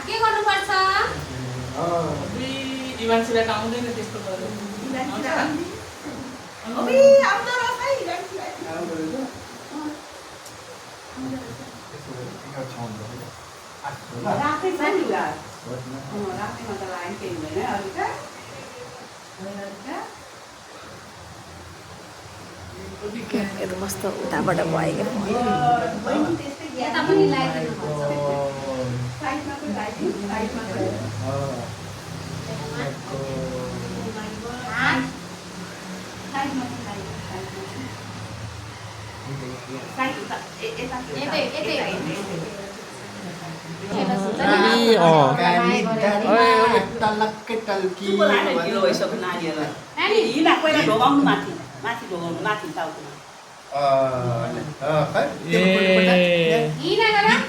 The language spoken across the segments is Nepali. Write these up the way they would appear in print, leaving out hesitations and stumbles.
के गर्नुपर्छ इमानसिलाई त आउँदैन त्यस्तो गर्नु यता मस्त उताबाट भयो यता पनि लगाइदिनुपर्छ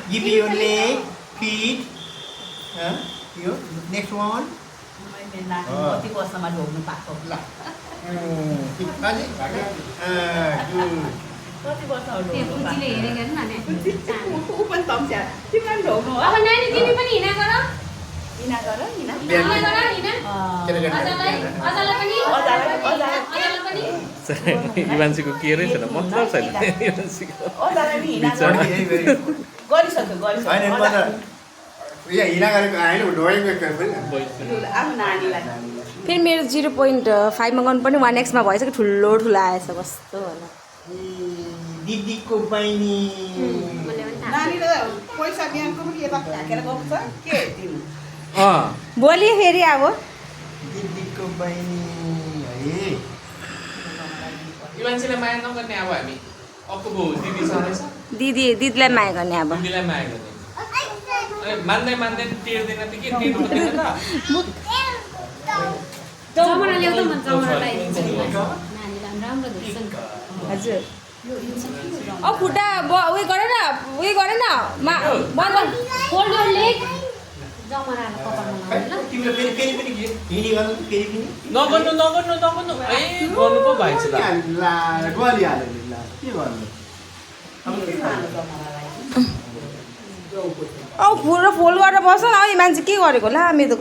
Give me your leg, feet. You next one. फुजीले हेरेको नि अब नानी तिमी पनि हिँडा गर इमानसीको के रहेछ न मतलब छैन इमानसीको फेरि मेरो 0.5 मा गर्नु पनि 1x मा भइसक्यो ठुलो ठुलो आएछ कस्तो होला दिदीको बहिनी भोलि फेरि अब दिदीको बहिनी है इमानसीलाई माया नगर्ने अब हामी अक्को दिदी छँदैछ दिदीलाई माया गर्ने अब दिदीलाई माया गर्ने मान्दै मान्दै टेर्दैन त के टेर्नु पर्दैन त जमरा ल्याउँदा मन जमरा लगाइदिन्छ नानीलाई राम्रो देख्छ नि हजुर खुट्टा उयो गर न बन्द फोल्ड योर लेग जमराले कपालमा लगाउनु ल तिमीले फेरि पनि हिँडी गर्नु फेरि पनि नगर्नु ए गर्नु पो भएछ त गलिहाल्यो नि ल के गर्नु फोल्ड गरेर बस्छ न मान्छे के गरेको होला मेरो त